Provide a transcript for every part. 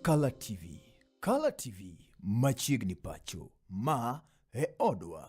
Kala TV. Kala TV machiegni pacho. Ma e odwa.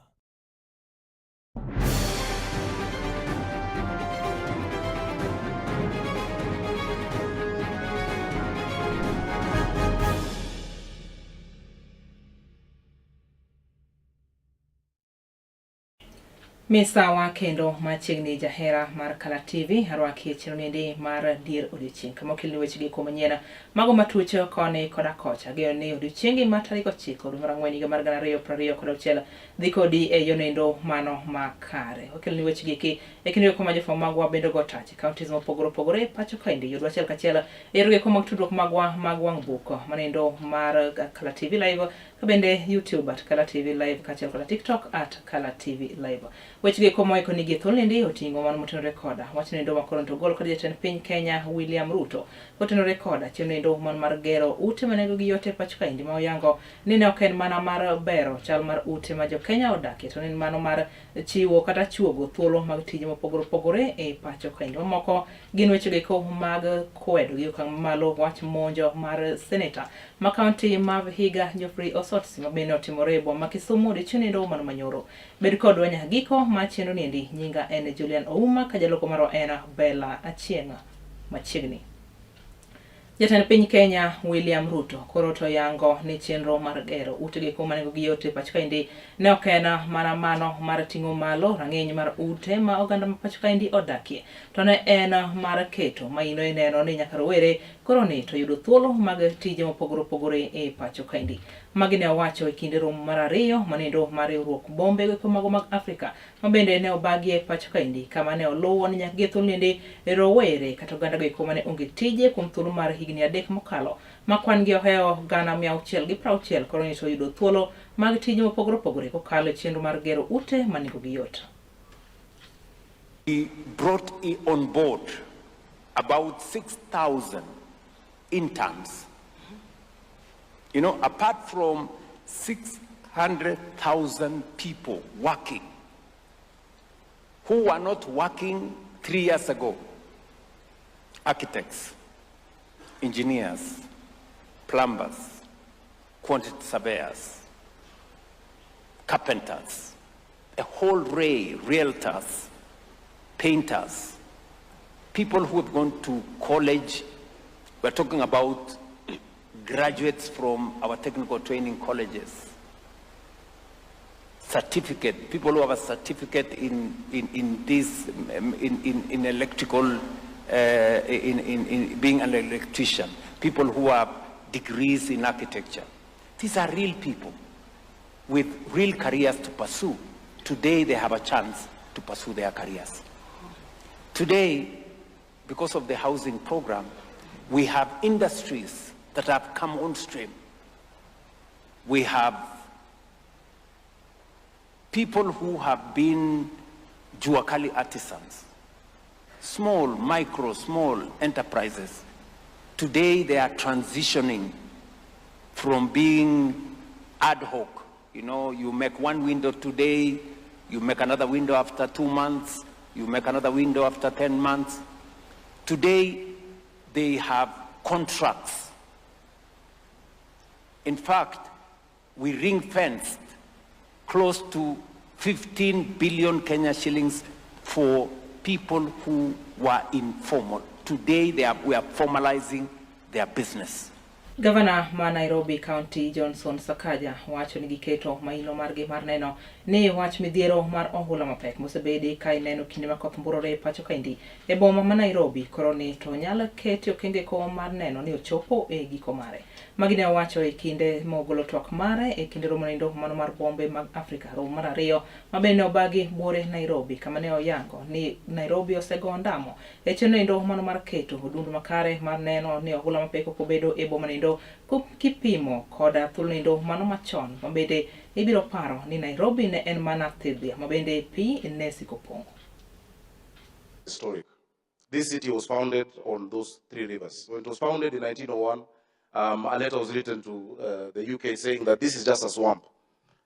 Misawa kendo machiegni jahera mar Kala TV arwaki e chenro niendi mar dier odiochieng' kama okelni weche gi kuom manyien mago matuch koni koda kocha. Ageno ni odiochiengi ma tarik 9 dwe mar 4 higa mar 2026 dhi kodi e yo nendo mano makare. Okelni weche gi eki e kinde koma jofwambo magwa bende go tach e counties mopogore opogore e pacho kaendi. Yudwa achiel kachiel e yore go mag tudruok magwa mag wang' buk manendo mar Kala TV Live to bende YouTube at Kala TV Live kaachiel koda TikTok at Kala TV Live. Weche gi komo eko nigi thuolindi oting'o mano motenore koda wach nendo ma koro to gol kod jatend piny Kenya William Ruto kotenore koda chenro nendo mano mar gero ute ma nengogi yot e pacho kaendi ma oyango ni ne ok en mana mar bero chal mar ute ma jo Kenya odakie to ne en mano mar chiwo kata chuogo thuolo mag tije mopogore opogore e pacho kaendi. Mamoko gin weche geko mag kwedo gi okang' mamalo wach monjo mar seneta ma kaunti ma Vihiga Geoffrey Osotsi ma bende otimore e boma ma Kisumu odiechieng' nindo mano manyoro. Bed kodwa nyaka giko ma chenro niendi. Nyinga en Julian Ouma ka jaloko marwa en Bella Achieng' machiegni. Jatend piny Kenya William Ruto koro to yango ni chenro mar gero ute gi kuma nengogi yot e pacho kaendi ne ok en mana mano mar ting'o malo rang'iny mar ute ma oganda ma pacho kaendi odakie, to ne en mar keto maino e neno ni nyaka rowere koro ni to yudo thuolo mag tije mopogore opogore e pacho kaendi. Magi ne owacho e kinde romo mar ariyo manendo mar riwruok bombe goeko mago mag Afrika ma bende ne obagie pacho kaendi kama ne oluwo ni nyaka gi thuolo rowere kata oganda goeko mane onge tije kuom thuolo mar higni 3 mokalo ma kwan gi ohewo 660,000 koro ni to yudo thuolo mag tije mopogore opogore kokalo e chenro mar gero ute ma nengogi yot. We brought on board about 6,000 interns. Apart from 600,000 people working who were not working 3 years ago, architects, engineers, plumbers, quantity surveyors, carpenters, a whole array, realtors, painters, people who have gone to college. We're talking about graduates from our technical training colleges, certificate, people who have a certificate in electrical, in being an electrician, people who have degrees in architecture. These are real people with real careers to pursue. Today they have a chance to pursue their careers. Today, because of the housing program, we have industries that have come on stream. We have people who have been Juakali artisans, small, micro, small enterprises. Today they are transitioning from being ad hoc. You make one window today, you make another window after 2 months, you make another window after 10 months. Today, they have contracts. In fact, we ring-fenced close to 15 billion Kenya shillings for people who were informal. Today, we are formalizing their business. Gavana ma Nairobi County Johnson Sakaja wacho ni giketo maino margi mar neno ni wach midhiero mar ohula mapek mosebedi ka ineno kinde ma koth mburore e pacho kaendi e boma ma Nairobi koro ni to nyalo keti okenge ko mar neno ni ochopo e giko mare. Magi ne owacho e kinde mogolo twak mare e kinde romo nendo mano mar bombe mag Afrika romo mar 2 ma bende ne obagi buore Nairobi kama ne oyango ni Nairobi osego ondamo e chenro nendo mano mar keto odundu makare mar neno ni ohula mapek ok obedo e boma nendo kipimo koda thuolo nendo mano machon ma bende ibiro paro ni Nairobi ne en mana thidhia ma bende pi ne siko pong'o. Historic. This city was founded on those 3 rivers. When it was founded in 1901, a letter was written to the UK saying that this is just a swamp.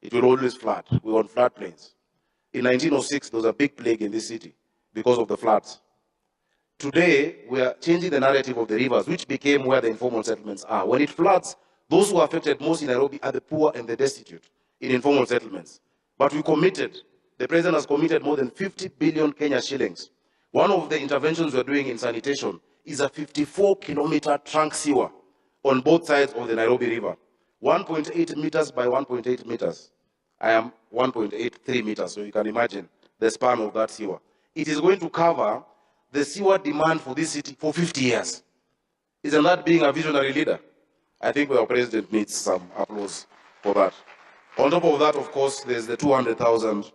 It will always flood. We want floodplains. In 1906, there was a big plague in this city because of the floods. Today, we are changing the narrative of the rivers, which became where the informal settlements are. When it floods, those who are affected most in Nairobi are the poor and the destitute in informal settlements. But we committed, the president has committed more than 50 billion Kenya shillings. One of the interventions we're doing in sanitation is a 54-kilometer trunk sewer on both sides of the Nairobi River, 1.8 meters by 1.8 meters. I am 1.83 meters, so you can imagine the span of that sewer. It is going to cover the sewer demand for this city for 50 years. Isn't that being a visionary leader? I think our president needs some applause for that. On top of that, of course, there's the 200,000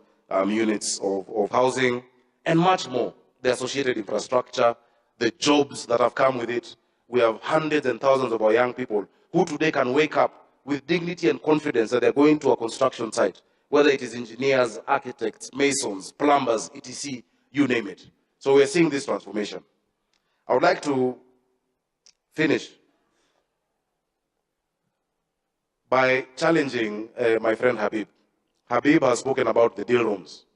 units of housing and much more. The associated infrastructure, the jobs that have come with it. We have hundreds and thousands of our young people who today can wake up with dignity and confidence that they're going to a construction site, whether it is engineers, architects, masons, plumbers, etc., you name it. So we're seeing this transformation. I would like to finish by challenging my friend Habib. Habib has spoken about the deal rooms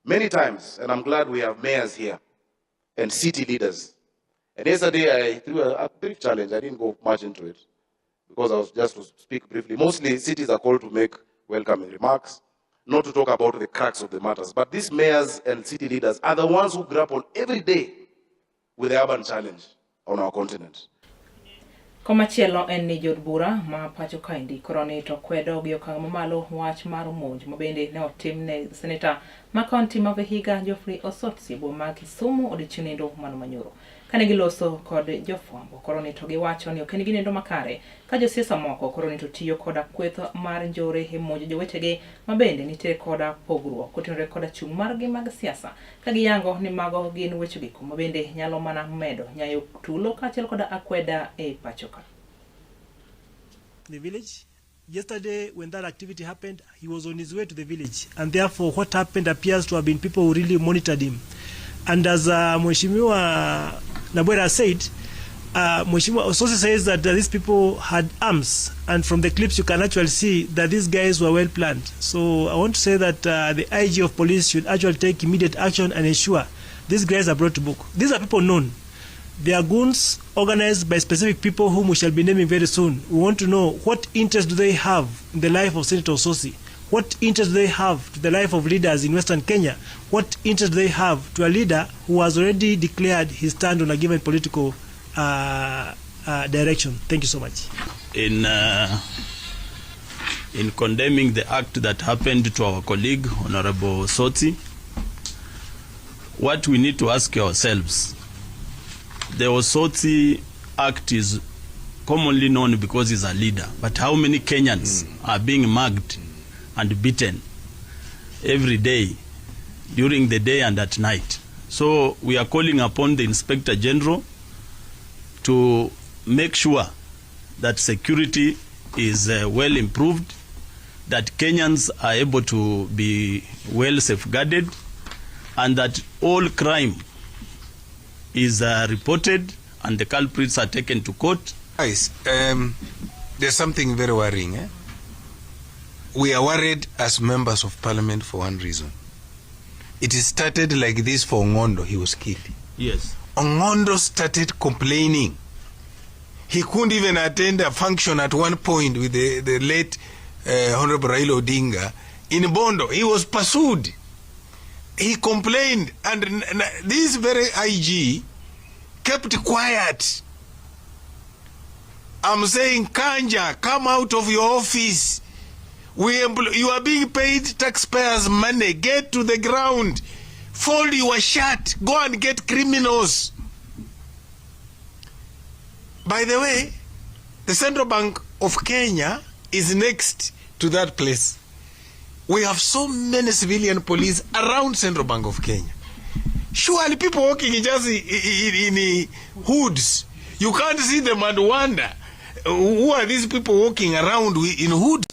many times, and I'm glad we have mayors here and city leaders. And yesterday I threw a brief challenge. I didn't go much into it because I was just to speak briefly. Mostly cities are called to make welcoming remarks, not to talk about the cracks of the matters. But these mayors and city leaders are the ones who grapple every day with the urban challenge on our continent. Komachielo en ni jood bura ma pacho kaendi koro ni to kwedo gi okang' mamalo wach mar monj mabende ne otim ne seneta ma kaunti ma Vihiga Geoffrey Osotsi e boma ma Kisumu odiochieng' nindo mano manyoro. Kane giloso kod jofwambo koro ni to giwacho ni ok en gi nendo makare ka josiasa moko koro ni to tiyo koda kweth mar njore e monjo jowetegi mabende nitiere koda pogruok kotenore koda chung' margi mag siasa ka giyango ni mago gin weche giko mabende nyalo mana medo nyayo tulo kaachiel koda akweda e pacho ka. The village. Yesterday, when that activity happened, he was on his way to the village, and therefore what happened appears to have been people who really monitored him. And as Mheshimiwa Nabwera said, Mheshimiwa Osotsi says that these people had arms, and from the clips you can actually see that these guys were well planned. So I want to say that the IG of police should actually take immediate action and ensure these guys are brought to book. These are people known. They are goons organized by specific people whom we shall be naming very soon. We want to know what interest do they have in the life of Senator Osotsi? What interest do they have to the life of leaders in Western Kenya? What interest do they have to a leader who has already declared his stand on a given political direction? Thank you so much. In condemning the act that happened to our colleague, Honorable Osotsi, what we need to ask ourselves, the Osotsi Act is commonly known because he's a leader, but how many Kenyans are being mugged and beaten every day, during the day and at night? So we are calling upon the Inspector General to make sure that security is well improved, that Kenyans are able to be well safeguarded, and that all crime is reported and the culprits are taken to court. Guys, there's something very worrying. We are worried as members of parliament for one reason. It started like this for Ong'ondo. He was killed. Ong'ondo started complaining. He couldn't even attend a function at one point with the late Honorable Raila Odinga in Bondo. He was pursued. He complained, and this very IG kept quiet. I'm saying, Kanja, come out of your office. You are being paid taxpayers' money. Get to the ground. Fold your shirt. Go and get criminals. By the way, the Central Bank of Kenya is next to that place. We have so many civilian police around Central Bank of Kenya. Surely people walking just in hoods. You can't see them and wonder, who are these people walking around in hoods?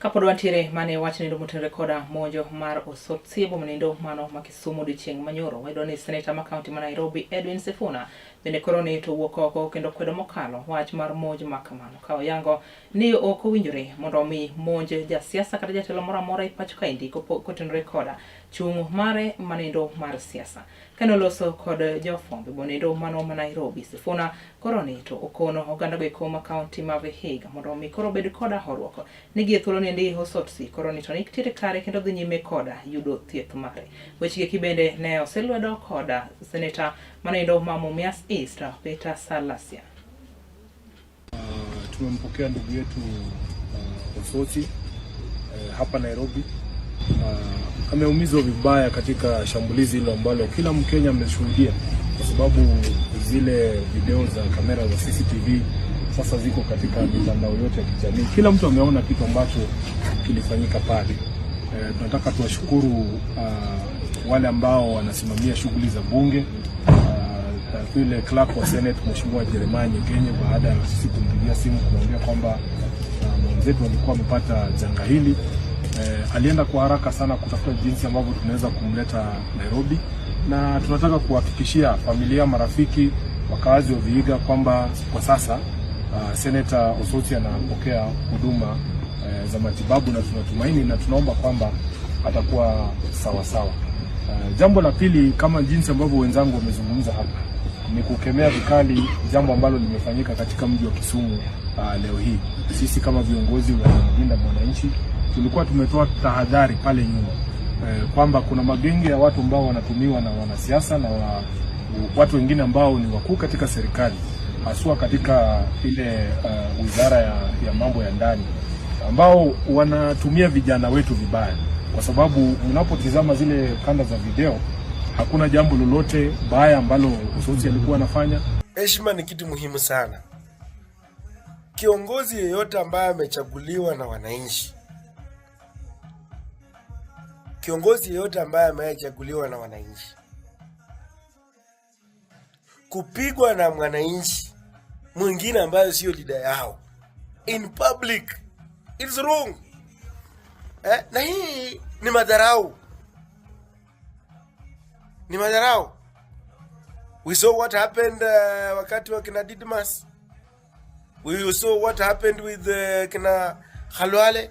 Kapod wantiere mane wach nindo motenore koda monjo mar Osotsi e boma nindo mano ma Kisumu odiochieng' manyoro. Wayudo ni seneta ma kaunti ma Nairobi Edwin Sifuna Bende koro ni to wuok oko kendo kwedo mokalo wach mar monj ma kamano ka oyango ni ok owinjore mondo omi monj jasiasa kata jatelo moro amora e pacho kaendi kotenore koda chung' mare manendo mar siasa. Kane oloso kod jofwambo e bonendo mano ma Nairobi, Sifuna koro ni to okono oganda go eko ma kaunti ma Vihiga mondo omi koro obed koda horuok ni gie thuolo niendi Osotsi koro ni to nitiere kare kendo dhi nyime koda yudo thieth mare. Weche gi eki bende ne oselwedo koda seneta manoendo ma Mumias East Peter Salasya. Tumempokea ndugu yetu Osotsi hapa Nairobi. Ameumizwa vibaya katika shambulizi hilo ambalo kila Mkenya ameshuhudia, kwa sababu zile video za kamera za CCTV sasa ziko katika mitandao yote ya kijamii. Kila mtu ameona kitu ambacho kilifanyika pale. Tunataka tuwashukuru wale ambao wanasimamia shughuli za bunge, yule clerk wa Senate Mheshimiwa Jeremiah Nyegenye, baada ya sisi kumpigia simu kumwambia kwamba mwenzetu alikuwa amepata janga hili, alienda kwa haraka sana kutafuta jinsi ambavyo tunaweza kumleta Nairobi, na tunataka kuhakikishia familia, marafiki, wakazi wa Vihiga kwamba kwa sasa Senator Osotsi anapokea huduma za matibabu, na tunatumaini na tunaomba kwamba atakuwa sawa sawa. Jambo la pili, kama jinsi ambavyo wenzangu wamezungumza hapa, ni kukemea vikali jambo ambalo limefanyika katika mji wa Kisumu leo hii. Sisi kama viongozi wa Linda Mwananchi tulikuwa tumetoa tahadhari pale nyuma kwamba kuna magenge ya watu ambao wanatumiwa na wanasiasa na watu wengine ambao ni wakuu katika serikali, haswa katika ile wizara ya mambo ya ndani, ambao wanatumia vijana wetu vibaya, kwa sababu mnapotizama zile kanda za video hakuna jambo lolote baya ambalo Osotsi alikuwa anafanya. Heshima ni kitu muhimu sana. Kiongozi yeyote ambaye amechaguliwa na wananchi, kiongozi yeyote ambaye amechaguliwa na wananchi, kupigwa na mwananchi mwingine ambayo sio leader yao in public, it's wrong. Na hii ni madharau, ni madharau. We saw what happened wakati wa kina Didmas. We saw what happened with kina Khalwale.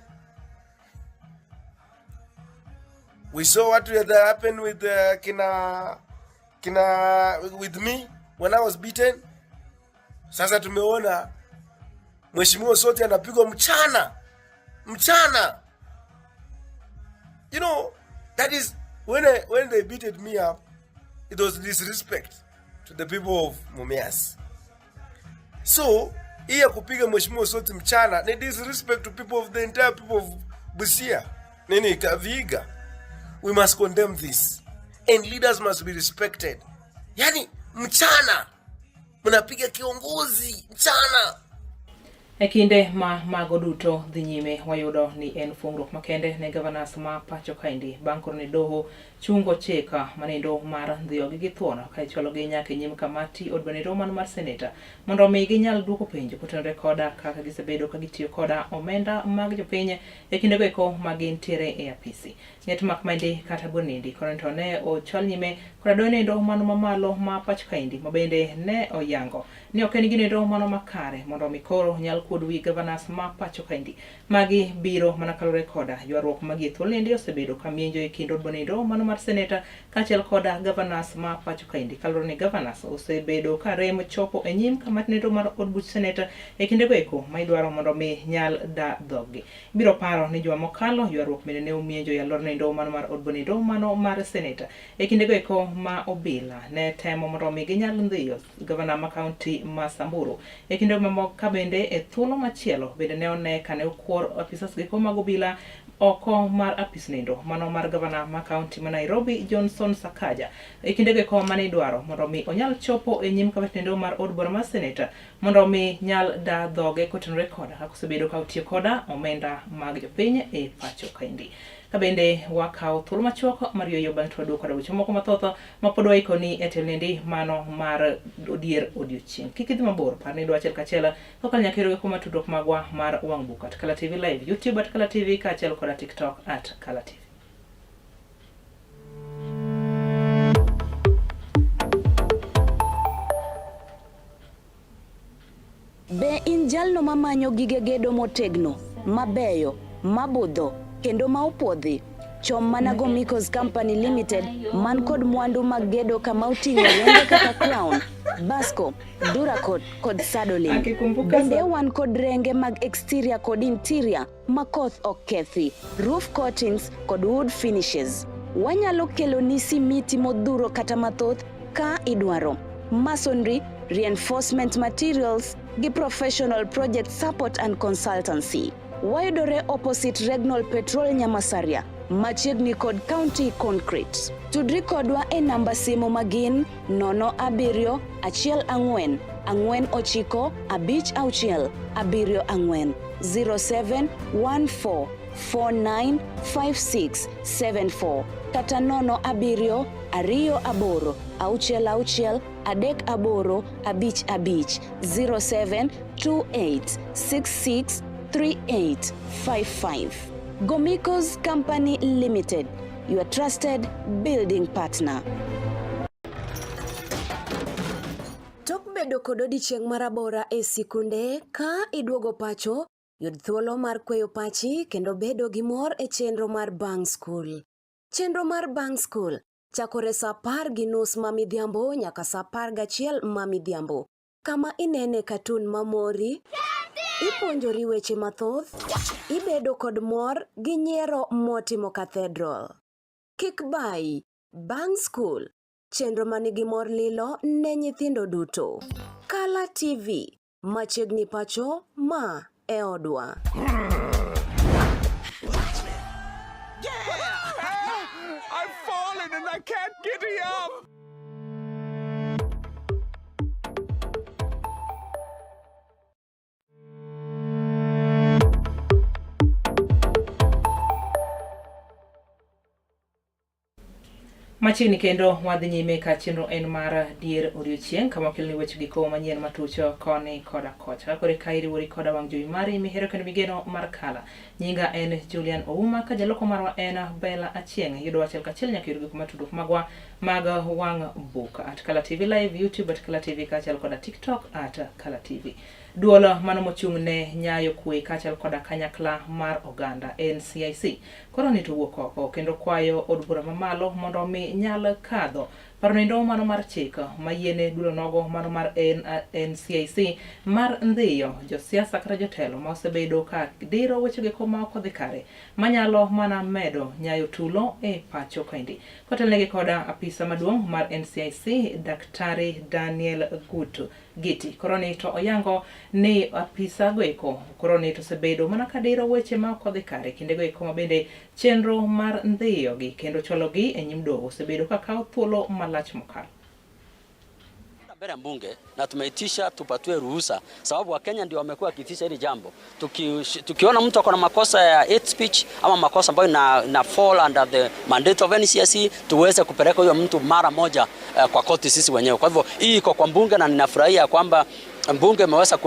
We saw what happened with kina with me when I was beaten. Sasa tumeona Mheshimiwa Osotsi anapigwa mchana mchana. That is when they beated me up, it was disrespect to the people of Mumias. So hii ya kupiga Mheshimiwa Osotsi mchana ni disrespect to people of the entire people of Busia, nini Vihiga. We must condemn this and leaders must be respected. Yani mchana mnapiga kiongozi mchana. E kinde ma mago duto dhi nyime, wayudo ni en fungruok makende ne governors ma pacho kaendi bang' koro ni doho chungo chik manendo mar ndhiyo gi thuon ka ichwalogi nyaka e nyim kamati od bura man mar seneta mondo omi ginyal duoko penjo kotenore koda kaka gisebedo ka gitiyo koda omenda mag jopiny e kindego eko ma gintiere e apisi. Ng'et mak maendi kata bonendi koro to ne ochwal nyime koda doho nendo mano mamalo ma pacho kaendi ma bende ne oyango ni ok en gino mano makare mondo omi koro nyal kuod wi governors ma pacho kaendi. Magi biro mana kaluwore koda ywaruok magi e thuolo endi osebedo ka mienjo e kind od bura mano mar seneta kaachiel koda governors ma pacho kaendi. Kaluwore ni governors osebedo ka rem chopo e nyim kamati nendo mar od buch seneta e kindego eko ma idwaro mondo mi nyal da dhoggi. Biro paro ni juma mokalo ywaruok bende ne omienjo e alwora nendo mano mar od bura mano mar seneta e kindego eko ma obila ne temo mondo mi ginyal ndhiyo gavana ma kaunti ma Samburu. E kinde mamoko ka bende e thuolo machielo bende ne one kane okuor apisas geko mag obila oko mar apis nindo mano mar gavana ma kaunti ma Nairobi Johnson Sakaja e kindego eko mane idwaro mondo mi onyal chopo e nyim kamati nindo mar od bura mar seneta mondo mi nyal da dhoge kotenore koda kaka osebedo ka otiyo koda omenda mag jopiny e pacho kaendi. Ka bende wakawo thuolo machuok mar yueyo bang' to waduogo koda weche moko mathoth ma pod waikoni e telnendi mano mar dier odiochieng'. Kik idhi mabor, par ni idwa achiel kachiel kokalo nyaka e kuma tudruok magwa mar wang' buk at Kala TV Live, YouTube at Kala TV kaachiel koda TikTok at Kala TV. Be in jalno mamanyo gige gedo motegno, mabeyo, mabudho, kendo ma opuodhi? Chom mana Gomicos Company Limited man kod mwandu mag gedo kama oting'o renge kaka Crown, Basco, Duracot kod Sadolin. Akikumbuka Bende wan kod renge mag exterior kod interior ma koth ok kethi, roof coatings kod wood finishes. Wanyalo keloni simiti modhuro kata mathoth ka idwaro. Masonry, reinforcement materials gi professional project support and consultancy. Wayudore opposite Regnol Petrol Nyamasaria, machiegni kod County Concrete. Tudri kodwa e namba simu magin 07 14 49 56 74 0714 495674 kata 07 28 66 38 55 0728 66 3855. Gomicos Company Limited, your trusted building partner. Tok bedo kod odiechieng' marabora e sikunde, ka iduogo pacho, yud thuolo mar kweyo pachi kendo bedo gi mor e chenro mar bang' skul. Chenro mar bang' skul chakore sa 10:30 ma midhiambo nyaka sa 11 ma midhiambo, kama inene katun mamori, ipuonjori weche mathoth, ibedo kod mor gi nyiero motimo cathedral. Kik bayi, bang' skul, chenro manigi mor lilo ne nyithindo duto. Kala TV, machiegni pacho ma e odwa. I've fallen and I can't get up. Machiegni kendo wadhi nyime ka chenro en mar dier odiochieng' kama okelni weche giko manyien matucho koni koda kocha. Ka koro eka iriwori koda wang' jowi mari mihero kendo migeno mar Kala. Nyinga en Julian Ouma ka jaloko marwa en Bella Achieng'. Yudowa achiel kachiel nyaka yud gik matudruok magwa mag wang' buk at Kala TV Live, YouTube at Kala TV kaachiel koda TikTok at Kala TV. Duol mano mochung' ne nyayo kwe kaachiel koda kanyakla mar oganda NCIC koro ni to wuok oko kendo kwayo od bura mamalo mondo omi nyal kadho paro nindo mano mar chik mayiene dulo nogo mano mar NCIC mar ndhiyo josiasa kata jotelo ma osebedo ka diro wechego ma ok odhi kare manyalo mana medo nyayo tulo e pacho kaendi. Kotelnegi koda apisa maduong' mar NCIC Daktari Daniel Gutu Giti koro ni to oyango ni apisa goeko koro ni to osebedo mana ka diro weche ma ok odhi kare kindego eko ma bende chenro mar ndhiyogi kendo chwalogi e nyim doho osebedo ka kawo thuolo malach mokalo. Mbele ya mbunge na tumeitisha tupatiwe ruhusa, sababu Wakenya ndio wamekuwa wakiitisha hili jambo. Tukiona mtu ako na makosa ya hate speech ama makosa ambayo na fall under the mandate of NCIC, tuweze kupeleka huyo mtu mara moja kwa koti sisi wenyewe. Kwa hivyo hii iko kwa mbunge na ninafurahia kwamba mbunge imeweza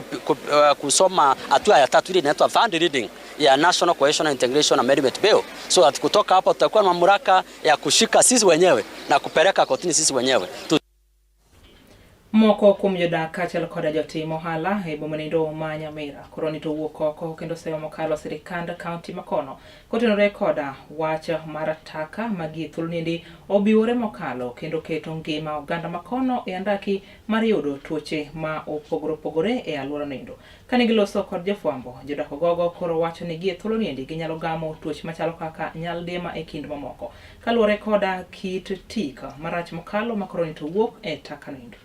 kusoma hatua ya tatu ile inaitwa third reading ya National Cohesion and Integration Amendment Bill, so that kutoka hapo tutakuwa na mamlaka ya kushika sisi wenyewe na kupeleka kotini sisi wenyewe. Moko kuom jodak kaachiel koda jotim ohala e boma nindo ma Nyamira koro ni to wuok oko kendo seyo mokalo sirikand kaunti makono kotenore koda wach mar taka ma gie thuolo niendi obiwore mokalo kendo keto ngima oganda makono e andaki mar yudo tuoche ma opogore opogore e alwora noendo. Kane giloso kod jofwambo, jodak ogogo koro wacho ni gie thuolo niendi ginyalo gamo tuoche machalo kaka nyaldiema e kind mamoko kaluwore koda kit tik marach mokalo ma koro ni to wuok e taka noendo.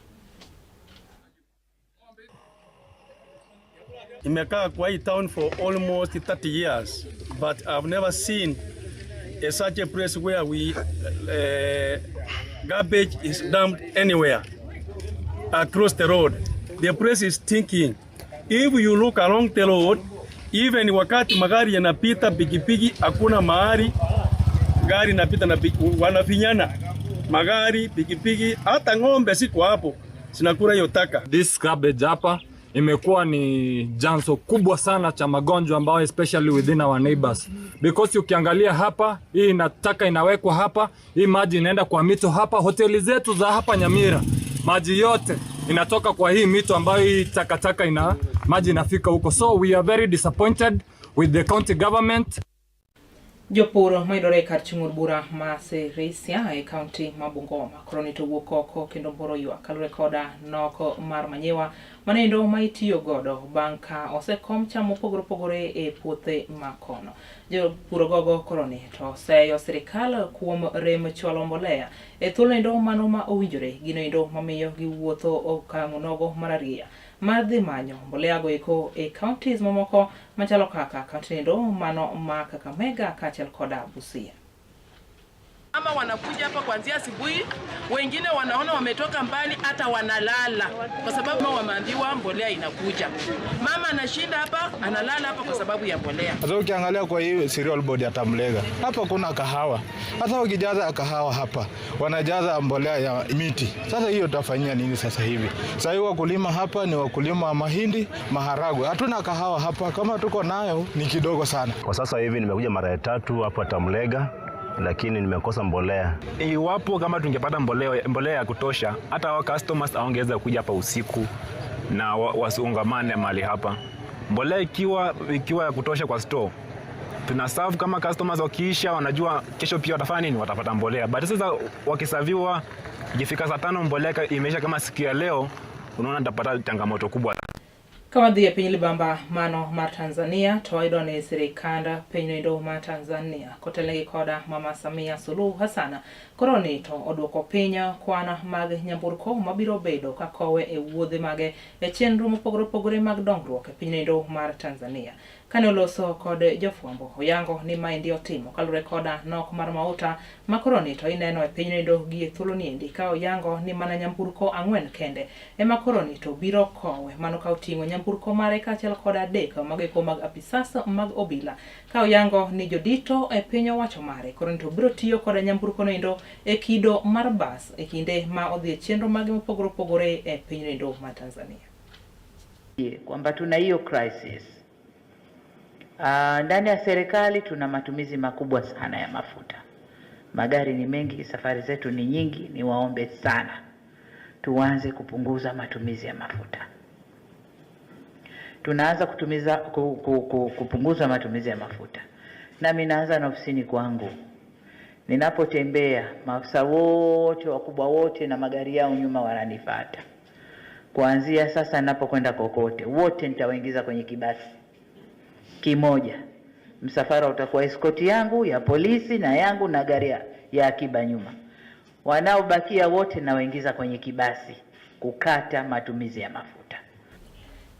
Nimekaa kwa hii town for almost 30 years, but I've never seen such a place where we garbage is dumped anywhere across the road. The place is stinking. If you look along the road, even wakati magari yanapita, pikipiki, hakuna mahali gari inapita na wanafinyana magari, pikipiki, hata ng'ombe siko hapo zinakula hiyo taka. This garbage hapa imekuwa ni chanzo kubwa sana cha magonjwa ambayo especially within our neighbors, because ukiangalia hapa hii inataka inawekwa hapa, hii maji inaenda kwa mito hapa, hoteli zetu za hapa Nyamira maji yote inatoka kwa hii mito ambayo hii takataka maji inafika huko. So we are very disappointed with the county government. Jopur mayudore e kar chung' od bura ma Sirisia e kaunti ma Bungoma koro ni to wuok oko kendo mboro ywak kaluwore koda nok mar manyiwa manoendo ma itiyo godo bang' ka osekom cham mopogore opogore e puothe ma kono. Jopur gogo koro ni to oseyo sirikal kuom rem chwalo mbolea e thuolo endo mano ma owinjore gino endo mamiyo giwuotho okang' nogo mar arieya mar dhi manyo mbolea go eko e counties mamoko machalo kaka kaunti endo mano ma Kakamega kaachiel koda Busia. Ama wanakuja hapa kuanzia asubuhi, wengine wanaona wametoka mbali, hata wanalala kwa sababu wameambiwa mbolea inakuja. Mama anashinda hapa, analala hapa kwa sababu ya mbolea. Hata ukiangalia kwa hii cereal board ya Tamlega hapa kuna kahawa, hata wakijaza kahawa hapa wanajaza mbolea ya miti. Sasa hiyo utafanyia nini sasa hivi? Sasa hivi wakulima hapa ni wakulima wa mahindi, maharagwe. Hatuna kahawa hapa, kama tuko nayo ni kidogo sana. Kwa sasa hivi nimekuja mara ya tatu hapa Tamlega lakini nimekosa mbolea. Iwapo kama tungepata mbolea ya kutosha, hata wa customers hawangeweza kuja hapa usiku na wasiungamane mahali hapa. Mbolea ikiwa ya kutosha kwa store, tuna serve kama customers wakiisha, wanajua kesho pia watafanya nini, watapata mbolea. But sasa wakisaviwa, ikifika saa 5 mbolea imeisha kama siku ya leo, unaona nitapata changamoto kubwa. Ka wadhi e piny libamba mano mar Tanzania to wayudo ni sirikand pinyno mar Tanzania kotelnegi koda Mama Samia Suluhu Hassan koro ni to oduoko piny kwan mag nyamburko mabiro bedo ka kowe e wuodhe mage e chenro mopogore opogore mag dongruok e pinyno mar Tanzania. Kane oloso kod jofwambo, oyango ni maendi otimo kaluwore koda nok mar mauta ma koro ni to ineno e pinyno gi e thuolo niendi ka oyango ni mana nyamburko 4 kende ema koro ni to biro kowe mano ka oting'o nyamburko mare kaachiel kod 3 mago eko mag apisas mag obila ka oyango ni jodito e piny owacho mare koro ni to biro tiyo koda nyamburko noendo e kido mar bas e kinde ma odhi e chenro mage mopogore opogore e pinyno mar Tanzania. Kwamba tuna hiyo crisis. Ndani ya serikali tuna matumizi makubwa sana ya mafuta. Magari ni mengi, safari zetu ni nyingi, niwaombe sana tuanze kupunguza matumizi ya mafuta. Tunaanza kupunguza matumizi ya mafuta. Nami naanza na ofisini kwangu. Ninapotembea, maafisa wote wakubwa wote na magari yao nyuma wananifuata. Kuanzia sasa ninapokwenda kokote, wote nitawaingiza kwenye kibasi kimoja. Msafara utakuwa escort yangu ya polisi na yangu na gari ya akiba nyuma. Wanaobakia wote nawaingiza kwenye kibasi kukata matumizi ya mafuta.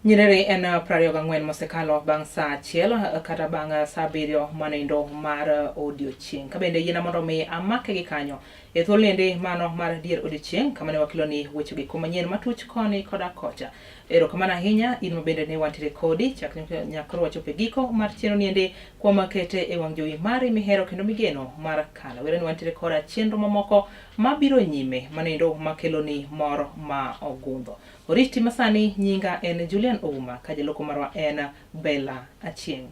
Nyerere en 24 mosekalo bang' saa 1 kata bang' saa 7 manindo mar odiochieng'. Kabende yiena mondo mi amake gi kanyo e thuolo niendi mano mar dier odiochieng' kama ne wakelo ni weche gi manyien matuch koni koda kocha. Erokamano ahinya in mabende ne wantiere kodi chak nyaka wachopo e giko mar chenro niendi kuom kete e wang' jowi mari mihero kendo migeno mar Kala. Were ni wantiere koda chenro mamoko mabiro nyime manindo makelo ni mor ma ogundho. Oriti masani nyinga en Julian Ouma ka jaloko marwa en Bella Achieng'.